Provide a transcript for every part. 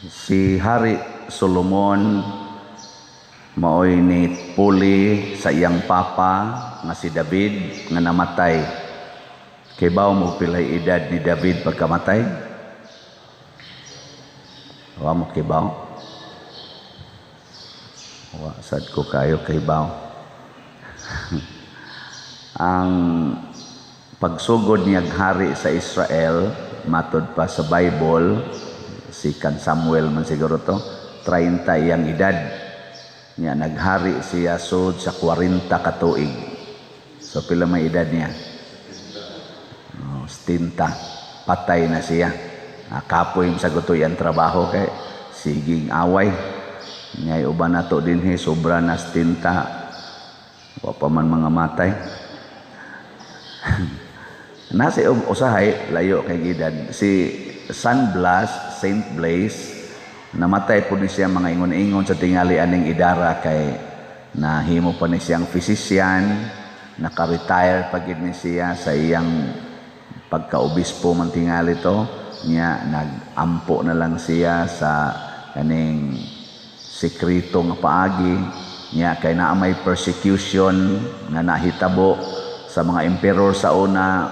Si Hari Solomon maoy ni puli sa iyang papa nga si David nga namatay. Kibaw mo pilay edad ni David pagkamatay? Wa mo kibaw? Wa sad ko kayo kibaw. Ang pagsugod niya hari sa Israel, matod pa sa Bible, si kan Samuel man siguro to, 30 iyang edad. Niya naghari siya sud sa 40 ka tuig. So pila may edad niya? Oh, 70. Patay na siya. Kapoy sa gutoy ang trabaho kay siging away. Ngay uban nato dinhi sobra na 70. Wa pa man mga matay. Nasa usahay layo kay edad si San Blas, Saint Blaise, namatay po ni siya mga ingon-ingon sa tingali aning idara kay nahimo pa ni siyang physician, naka-retire pa gid ni siya sa iyang pagkaobispo man tingali to niya. Nag-ampo na lang siya sa kaning sekreto nga paagi niya kay naa may persecution nga nahitabo sa mga emperor sa una,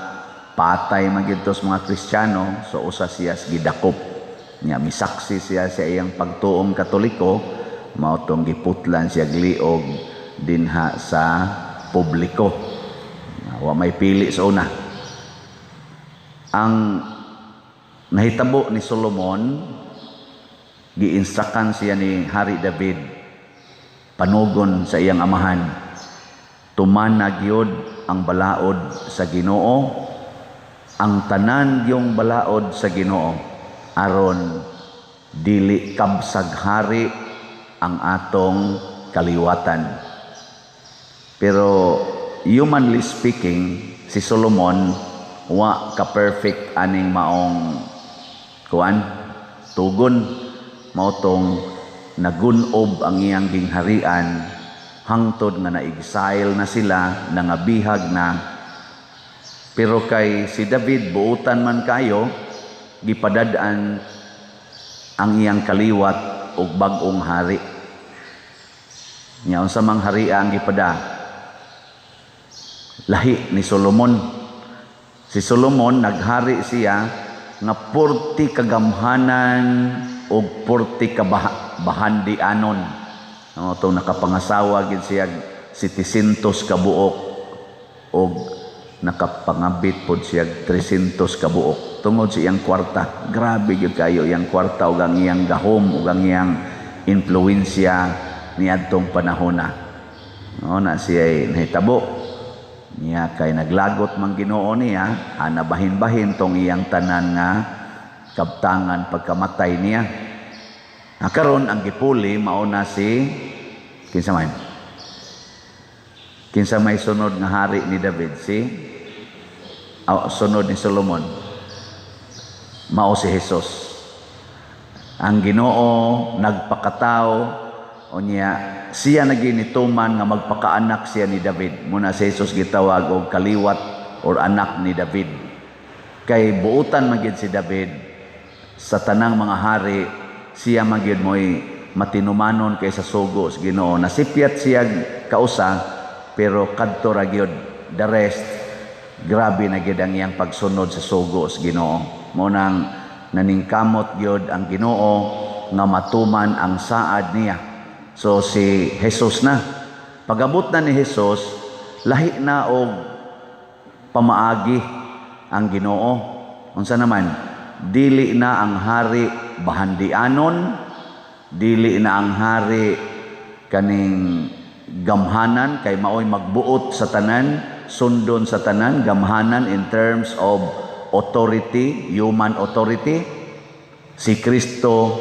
patay man gid to sa mga Kristiyano. So usa siya sa gidakop niya, misaksi siya sa iyang pagtuong Katoliko, mao tong giputlan siya liog dinha sa publiko. Wa may pili sa una. Ang nahitabo ni Solomon, giinstructan siya ni Hari David, panugon sa iyang amahan, tumana gyud ang balaod sa Ginoo, ang tanan yung balaod sa Ginoo, aron dili kabsag hari ang atong kaliwatan. Pero humanly speaking, si Solomon wa ka perfect aning maong kuan tugon, mao tong nagunob ang iyang gingharian hangtod nga na-exile na sila, nangabihag na. Pero kay si David buutan man kayo, gipadad-an ang iyang kaliwat og bag-ong hari. Nya unsa mang haria ang gipada? Lahi ni Solomon. Si Solomon naghari siya nga purti kagamhanan og purti kabahandianon. No, tong nakapangasawa gid siya 700 ka buok og nakapangabit pod siya 300 ka buok tungod sa iyang kwarta. Grabe gyud kayo iyang kwarta ug ang iyang gahom ug ang iyang impluwensya niadtong panahona. No, na siya nahitabo niya kay naglagot man Ginoo niya, ana bahin-bahin tong iyang tanan nga kabtangan pagkamatay niya. Na karon ang gipuli mao na si kinsa man? Kinsa may sunod nga hari ni David? Si oh, sunod ni Solomon. Mao si Jesus. Ang Ginoo nagpakatao, unya siya naginituman nga magpakaanak siya ni David. Muna si Jesus gitawag og kaliwat or anak ni David. Kay buutan man gyud si David sa tanang mga hari, siya man gyud mo'y matinumanon kay sa sugo sa Ginoo. Nasipyat siya kausa, pero kadto ra gyud. The rest, grabe na gyud ang iyang pagsunod sa sugo sa Ginoo. Mao nang naningkamot gyud ang Ginoo nga matuman ang saad niya. So si Jesus na. Pagabot na ni Jesus, lahi na og pamaagi ang Ginoo. Unsa naman? Dili na ang hari bahandianon, dili na ang hari kaning gamhanan kay maoy magbuot sa tanan, sundon sa tanan, gamhanan in terms of authority, human authority. Si Kristo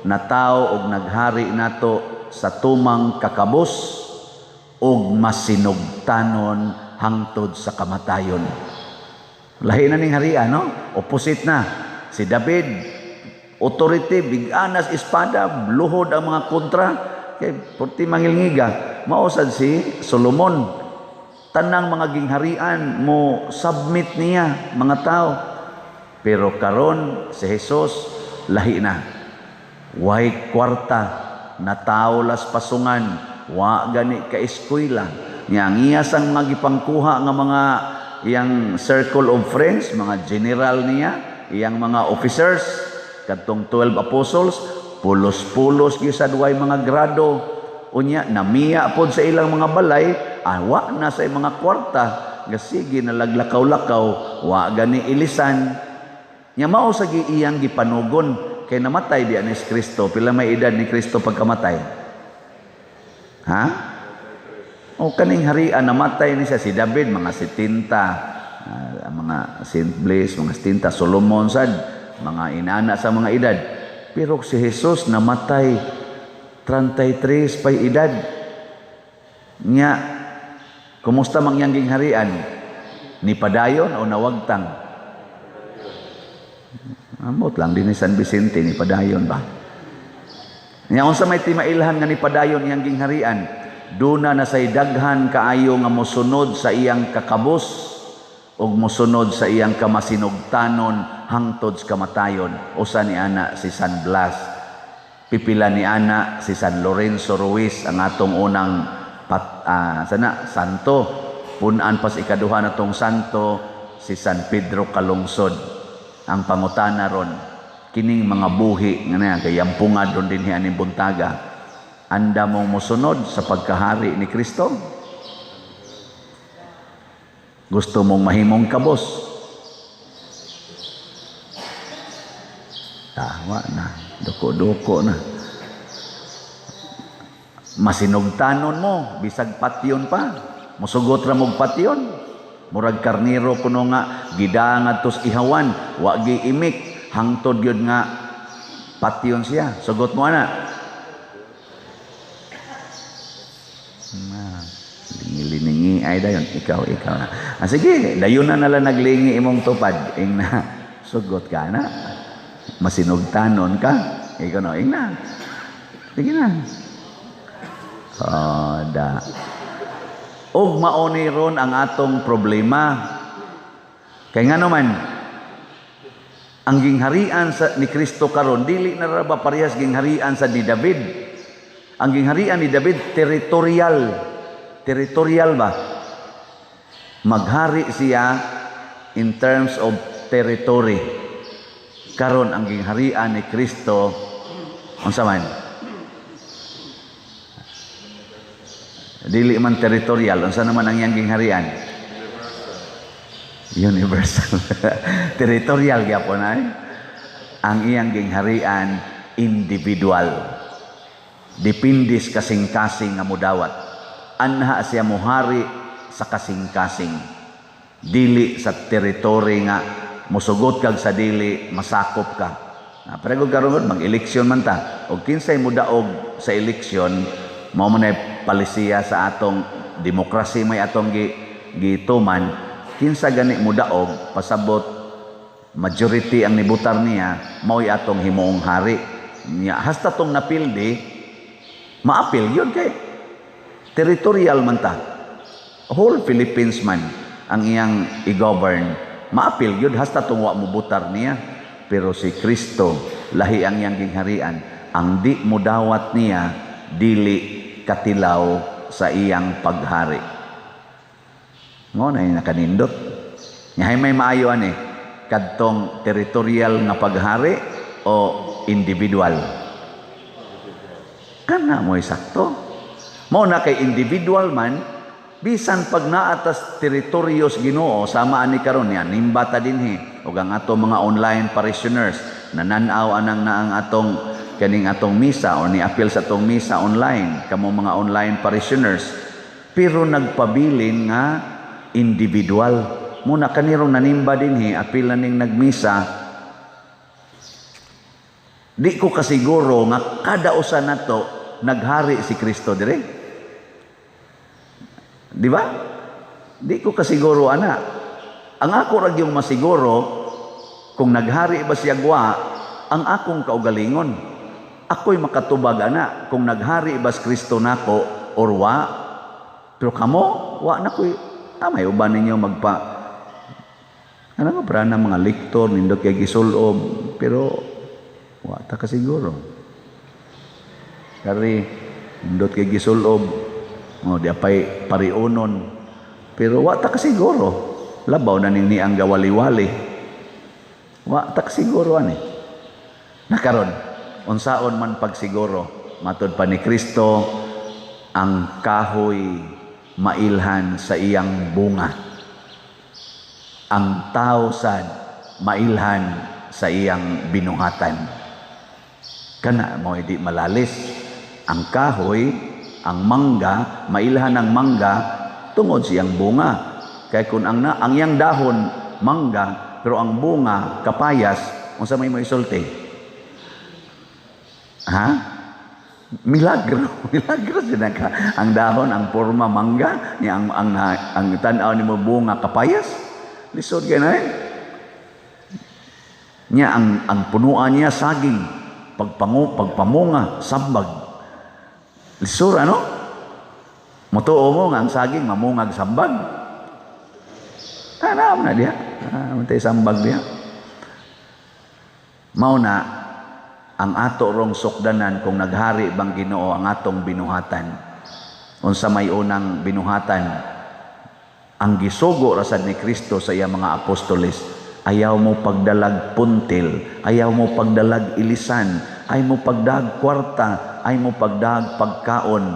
na tao og naghari nato sa tumang kakabos og masinugtanon hangtod sa kamatayon. Lahi na ning haria, no? Opposite na. Si David, authority, big-anas espada, luhod ang mga kontra, kay purti mangilngiga. Mao sad si Solomon. Tanang mga gingharian mo submit niya mga tao. Pero karon si Jesus lahi na. Way kwarta, natawo las pasungan, wa gani ka eskwela. Nya ang iya sang mga gipangkuha nga mga iyang circle of friends, mga general niya, iyang mga officers, kadtong 12 apostles, pulos-pulos gyud sa duway mga grado. Unya namiya pod sa ilang mga balay, awa na sa mga kwarta, gasige nalaglakaw-lakaw, wa gani ilisan. Nya mao sa iyang gipanugon kay namatay biya ni Kristo. Pila may edad ni Kristo pagkamatay? Ha? O kaning harian namatay ni siya si David mga 70, mga Saint Blaise mga 70, Solomon sad mga inana sa mga edad. Pero si Jesus namatay 33 pay edad. Nya kumusta mang iyang gingharian? Ni padayon o nawagtang? Amot lang din ni San Vicente ni padayon ba? Nya unsa may timailhan nga ni padayon iyang gingharian? Duna na say daghan kaayo nga mosunod sa iyang kakabos ug mosunod sa iyang kamasinugtanon hangtod sa kamatayon. Usa ni ana si San Blas. Pipila ni ana si San Lorenzo Ruiz, ang atong unang sana santo. Punan pas ikaduha natong santo si San Pedro Calungsod. Ang pangutana ron kining mga buhi nga na kay yampungad ron dinhi aning buntaga, anda mong mosunod sa pagkahari ni Kristo? Gusto mong mahimong kabos? Tawa na, duko-duko na. Masinugtanon mo, bisag patyon pa. Musugot ra mog patyon. Murag karniro kuno nga gidangad tos ihawan, wa gi imik, hangtod gyud nga patyon siya. Sugot mo ana. Na, lingi-lingi ay dayon ikaw ikaw na. Ah, sige, dayon na nala naglingi imong tupad ing na sugot ka na. Masinugtanon ka. Ikaw no, ing na. Sige na. Oh, da. Og maoni ron ang atong problema. Kay ngano man ang gingharian sa ni Kristo karon dili na ra ba parehas gingharian sa ni David. Ang gingharian ni David territorial. Territorial ba? Maghari siya in terms of territory. Karon ang gingharian ni Kristo unsa man? Dili man territorial, unsa naman ang iyang gingharian? Universal. Territorial gyapon ay. Ang iyang gingharian individual. Depende sa kasing-kasing nga mudawat. Anha siya muhari sa kasing-kasing. Dili sa territory nga musugot kag sa dili masakop ka. Na pero karon mag-eleksyon man ta. Og kinsay mudaog sa eleksyon, mao man ay palisiya sa atong demokrasi may atong gituman. Kinsa gani mudaog pasabot majority ang nibutar niya, mao'y atong himuong hari. Nya hasta tong napildi, maapil yun kay territorial man ta. Whole Philippines man ang iyang i-govern, maapil yun hasta tong wa mubutar niya. Pero si Kristo lahi ang iyang gingharian, ang di mudawat niya dili katilaw sa iyang paghari. Ngo na nakanindot. Nga may maayo ani kadtong territorial nga paghari o individual. Kana mo'y sakto. Mao na kay individual man bisan pag naatas teritoryos Ginoo sama ani karon niya nimbata dinhi ug ang ato mga online parishioners nanan-aw anang naang atong kaning atong misa o ni apil sa atong misa online kamo mga online parishioners, pero nagpabilin nga individual. Muna kanirong nanimba dinhi apil na ning nagmisa, di ko kasiguro nga kada usa nato naghari si Kristo dire. Di ba? Di ko kasiguro ana. Ang ako ra gyung masiguro kung naghari ba siya gwa ang akong kaugalingon. Ako'y makatubag ana kung naghari ba si Kristo nako or wa. Pero kamo wa na ko'y may uban ninyo magpa ano nga para na mga lektor nindot kay gisulob, pero wa ta kasiguro. Kari nindot kay gisulob. Oh, di apay pariunon. Pero wa ta kasiguro. Labaw na ning niang gawali-wali. Wa ta kasiguro ani. Nakaron, unsaon man pagsiguro, matud pa ni Kristo, ang kahoy mailhan sa iyang bunga. Ang tao sad mailhan sa iyang binuhatan. Kana mo di malalis. Ang kahoy, ang mangga, mailhan ang mangga tungod siyang bunga. Kay kung ang iyang dahon mangga, pero ang bunga kapayas, unsa may mo isulti? Ha? Milagro, milagro siya ka. Ang dahon, ang porma mangga, niya ang tan-aw nimo bunga kapayas. Lisod kay na eh. Nya ang punuan niya saging, pagpamunga sambag. Lisod ano? Mutuo mo nga ang saging mamungag sambag. Ah, naam na diha. Ah, mantay sambag diha. Mao na ang ato rong sukdanan kung naghari bang Ginoo ang atong binuhatan. Unsa may unang binuhatan? Ang gisugo rasad ni Kristo sa iyang mga apostoles, ayaw mo pagdalag puntil, ayaw mo pagdalag ilisan, ayaw mo pagdalag kwarta, ayaw mo pagdalag pagkaon.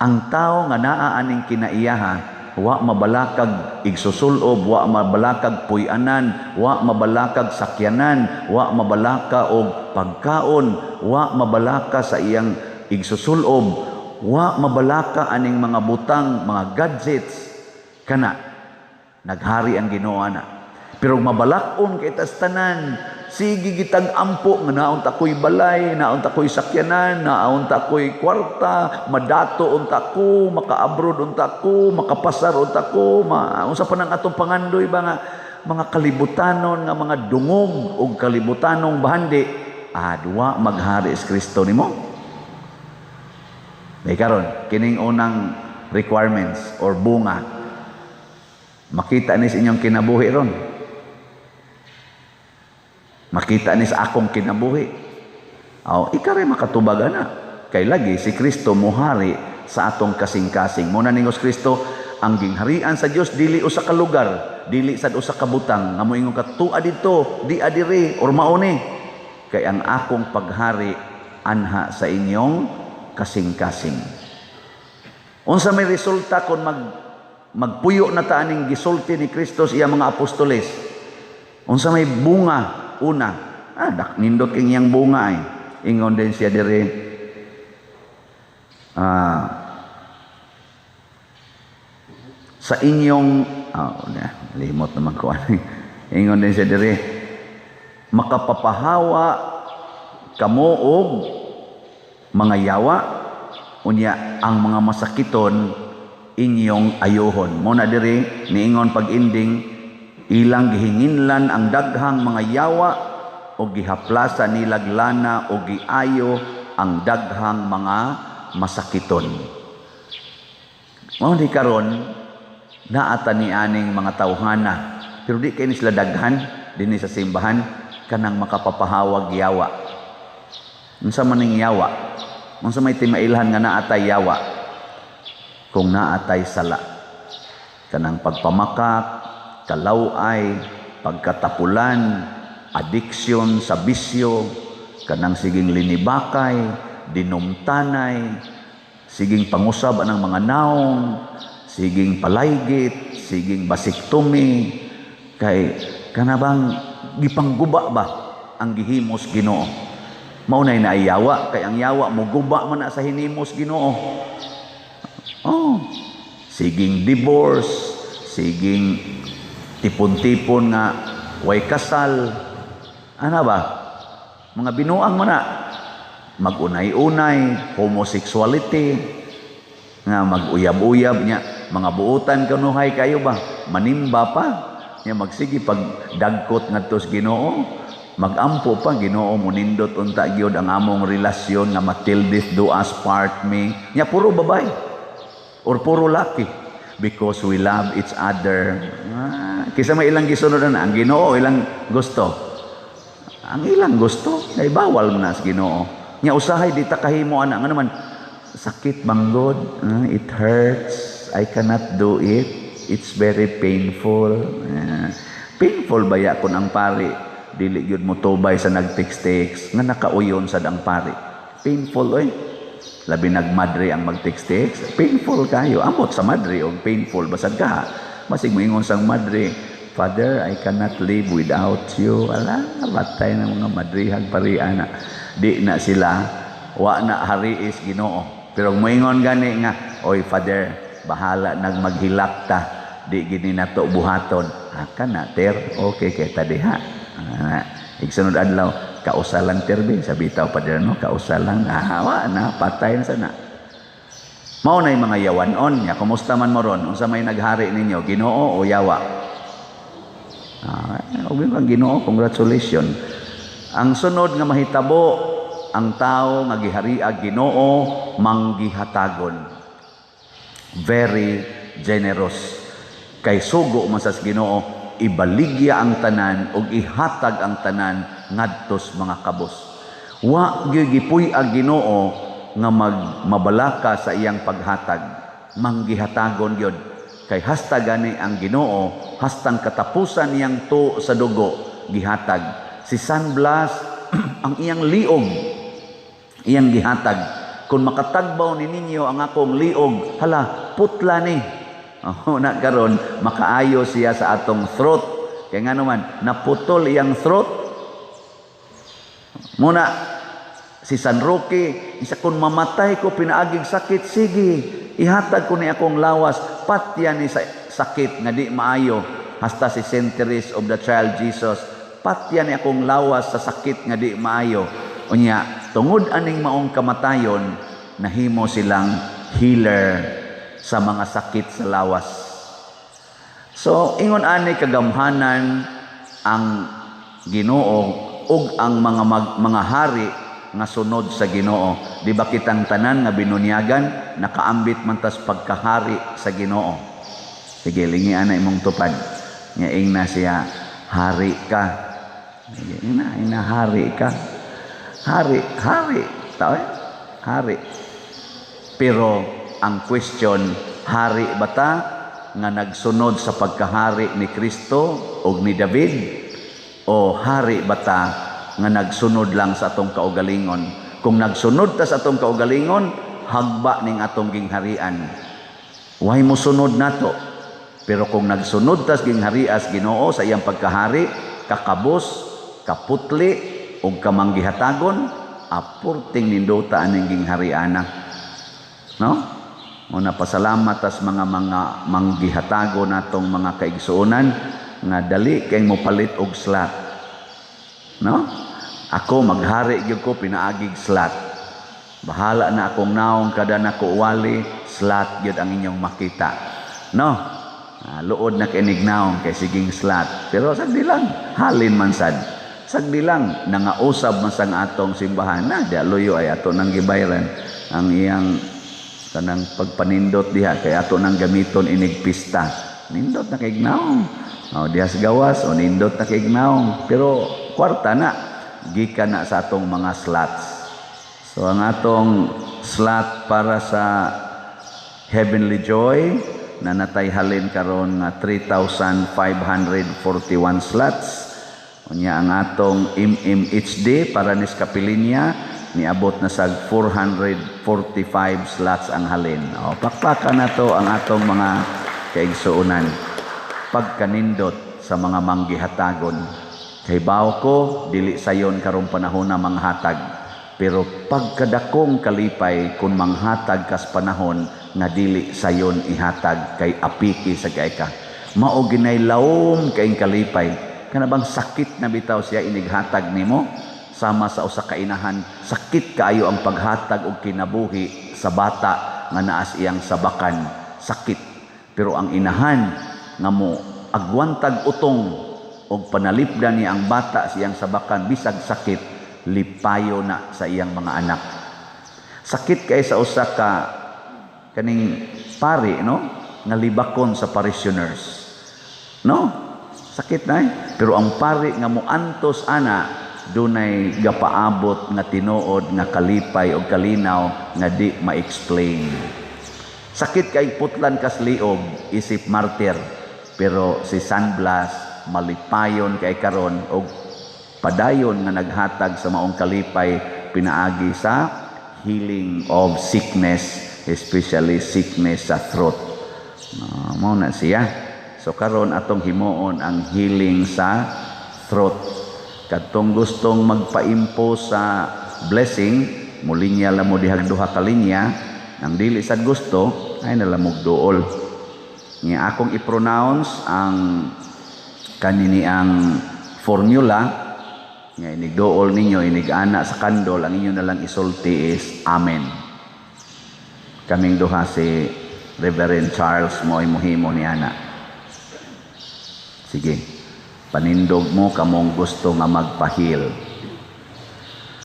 Ang tao nga naa aning kinaiyaha, wa mabalakag igsusulob, wa mabalakag puy-anan, wa mabalakag sakyanan, wa mabalaka og pagkaon, wa mabalaka sa iyang igsusulob, wa mabalaka aning mga butang, mga gadgets. Kana naghari ang Ginoo ana. Pero mabalak-on kay tas tanan, sige gitag ampo nga naon ta ko'y balay, naon ta ko'y sakyanan, naon ta ko'y kwarta, madato unta ko, maka-abroad unta ko, makapasar unta ko, unsa pa nang atong pangandoy ba nga mga kalibutanon nga mga dungog og kalibutanong bahandi, duwa maghari si Kristo nimo. May karon kining unang requirements or bunga makita ni sa inyong kinabuhi ron. Makita ni sa akong kinabuhi. Aw, ika rin makatubag ana. Kay lagi si Kristo muhari sa atong kasing-kasing. Muna ningos Kristo, ang gingharian sa Dios dili usa ka lugar, dili sad usa ka butang nga moingon ka tua didto, di adiri or mauni. Kay ang akong paghari anha sa inyong kasing-kasing. Unsa may resulta kung magpuyo na ta aning gisulti ni Kristo sa iyang mga apostoles? Unsa may bunga? Una, nindot king iyang bunga ay. Ingon din siya diri, sa inyong, limot naman ko ani. Ingon din siya diri, makapapahawa kamo og mga yawa, unya ang mga masakiton inyong ayuhon. Muna diri niingon pag-ending, ilang gihinginlan ang daghang mga yawa o gihaplasa nilag lana o giayo ang daghang mga masakiton. Mao ni karon naata ni aning mga tawhana, pero di kay ni sila daghan dinhi sa simbahan kanang makapapahawag yawa. Unsa man ning yawa? Unsa may timailhan nga naatay yawa? Kung naatay sala, kanang pagpamakak, kalaway, pagkatapulan, addiction sa bisyo, kanang siging linibakay, dinumtanay, siging pangusab ang mga naong, siging palaygit, siging basiktomi, kay kanabang gipangguba ba ang gihimos Ginoo? Maunay na ay yawa, kay ang yawa muguba man na sa hinimos Ginoo. Oh, siging divorce, siging tipon-tipon nga way kasal, ana ba? Mga binuang man na mag-unay-unay, homosexuality, nga mag-uyab-uyab niya, mga buutan kanuhay kayo ba? Manimba pa, niya magsige pag dagkot ngadto sa Ginoo, magampo pa Ginoo munindot unta gyud ang among relasyon nga matildes do us part me. Nya puro babay or puro laki because we love each other. Kisa may ilang gisunod na ang Ginoo ilang gusto. Ang ilang gusto kay bawal man na sa Ginoo. Nya usahay di ta kahimo ana, ngano man sakit manggod, it hurts, I cannot do it, it's very painful. Painful baya kun ang pari dili gyud mo tubay sa nag-text-text nga nakauyon sad ang pari? Painful oy. Labi nagmadre ang mag-text-text, painful kayo. Amot sa madre og painful basag ka. Masig moingon sang madre, "Father, I cannot live without you." Ala, batay ng mga madrihag pari ana. Di na sila, wa na hari is Ginoo. Pero moingon gani nga, "Oy Father, bahala nag maghilak ta. Di gini nato buhaton." Ha na, ter, okay kay ta diha. Ah, igsunod adlaw, kausa lang, ter bi, sabi taw Father no, kausa lang. Ah, wa na, patay na sana. Mao na yung mga yawanon. Ya, kumusta man mo ron? Unsa may naghari ninyo? Ginoo o yawa? Ah, og kang Ginoo, congratulations. Ang sunod nga mahitabo, ang tao nga gihariag Ginoo manggihatagon. Very generous. Kay sugo man sa Ginoo, ibaligya ang tanan ug ihatag ang tanan ngadtos mga kabos. Wa gyud gipuy-ag Ginoo nga mabalaka sa iyang paghatag. Manggihatagon gyud. Kay hasta gani ang Ginoo, hastang katapusan niyang to sa dugo gihatag. Si San Blas, ang iyang liog iyang gihatag. "Kung makatagbaw ni ninyo ang akong liog, hala, putla ni." Oh, na karon makaayo siya sa atong throat. Kay nga naman, naputol iyang throat. Muna, si San Roque, isa, "Kung mamatay ko pinaagig sakit, sige, ihatag ko ni akong lawas, patya ni sa sakit nga di maayo." Hasta si Saint Therese of the Child Jesus, "Patya ni akong lawas sa sakit nga di maayo." Unya, tungod aning maong kamatayon, nahimo silang healer sa mga sakit sa lawas. So, ingon ani kagamhanan ang Ginoo ug ang mga hari nga sunod sa Ginoo. Di ba kitang tanan nga binunyagan nakaambit man tas pagkahari sa Ginoo? Sige, lingi ana imong tupad. Nga ingna siya, "Hari ka." Sige, ingna, ingna, "Hari ka." Hari, hari. Tao eh? Hari. Pero ang question, hari ba ta nga nagsunod sa pagkahari ni Kristo o ni David? O hari ba ta nga nagsunod lang sa atong kaugalingon? Kung nagsunod ta sa atong kaugalingon, hagba ning atong gingharian. Way mo sunod nato. Pero kung nagsunod tas gingharias Ginoo sa iyang pagkahari, kakabos, kaputli ug kamanggihatagon, apurting nindota aning ginghariana. No? Muna pasalamat tas mga manggihatago natong mga kaigsuonan nga dali kay mo palit og slot. No? Ako maghari gyud ko pinaagig slot. Bahala na akong naong kada nako wali, slot gyud ang inyong makita. No? Ah, luod na kinig naong kay siging slot. Pero sagdi lang, halin man sad. Sagdi lang nangausab man sang atong simbahan na di luyo ay ato nang gibayran ang iyang kanang pagpanindot diha kay ato nang gamiton inig pista. Nindot na kay naong. Oh, diha sa gawas o nindot na kay naong. Pero kwarta na gikan na sa atong mga slots. So ang atong slot para sa Heavenly Joy na natay halin karon nga 3,541 slots. Unya ang atong MMHD para ni Kapilinya niabot na sa 445 slots ang halin. O, pakpakan na to ang atong mga kaigsuonan. Pagkanindot sa mga manggihatagon. Kay bawo ko, dili sayon karong panahon na manghatag. Pero pagkadakong kalipay kung manghatag kas panahon nga dili sayon ihatag kay apiki sa kay ka. Mao ginay laom kay kalipay. Kana bang sakit na bitaw siya inighatag nimo sama sa usa ka inahan, sakit kaayo ang paghatag og kinabuhi sa bata nga naas iyang sabakan, sakit. Pero ang inahan nga mo agwantag utong og panalipdan niya ang bata sa iyang sabakan bisag sakit, lipayo na sa iyang mga anak. Sakit kay sa usa ka kaning pari, no, nga libakon sa parishioners, no? Sakit na eh. Pero ang pari nga moantos ana Dunay gapaabot nga tinuod nga kalipay o kalinaw nga di ma-explain. Sakit kay putlan kas liog isip martir, pero si San Blas malipayon kay karon og padayon nga naghatag sa maong kalipay pinaagi sa healing of sickness, especially sickness sa throat. Mao na siya. So karon atong himuon ang healing sa throat. Kadtong gustong magpa-impose sa blessing, mulinya lang mo dihag duha ka linya. Ang dili sad gusto ay nalamog duol. Nga akong i-pronounce ang kanini ang formula nga inigduol ninyo, inig-ana sa kandol, ang inyo na lang isulti is "Amen." Kaming duha si Reverend Charles mo ay muhimo ni ana. Sige. Panindog mo kamong gusto nga magpa-heal.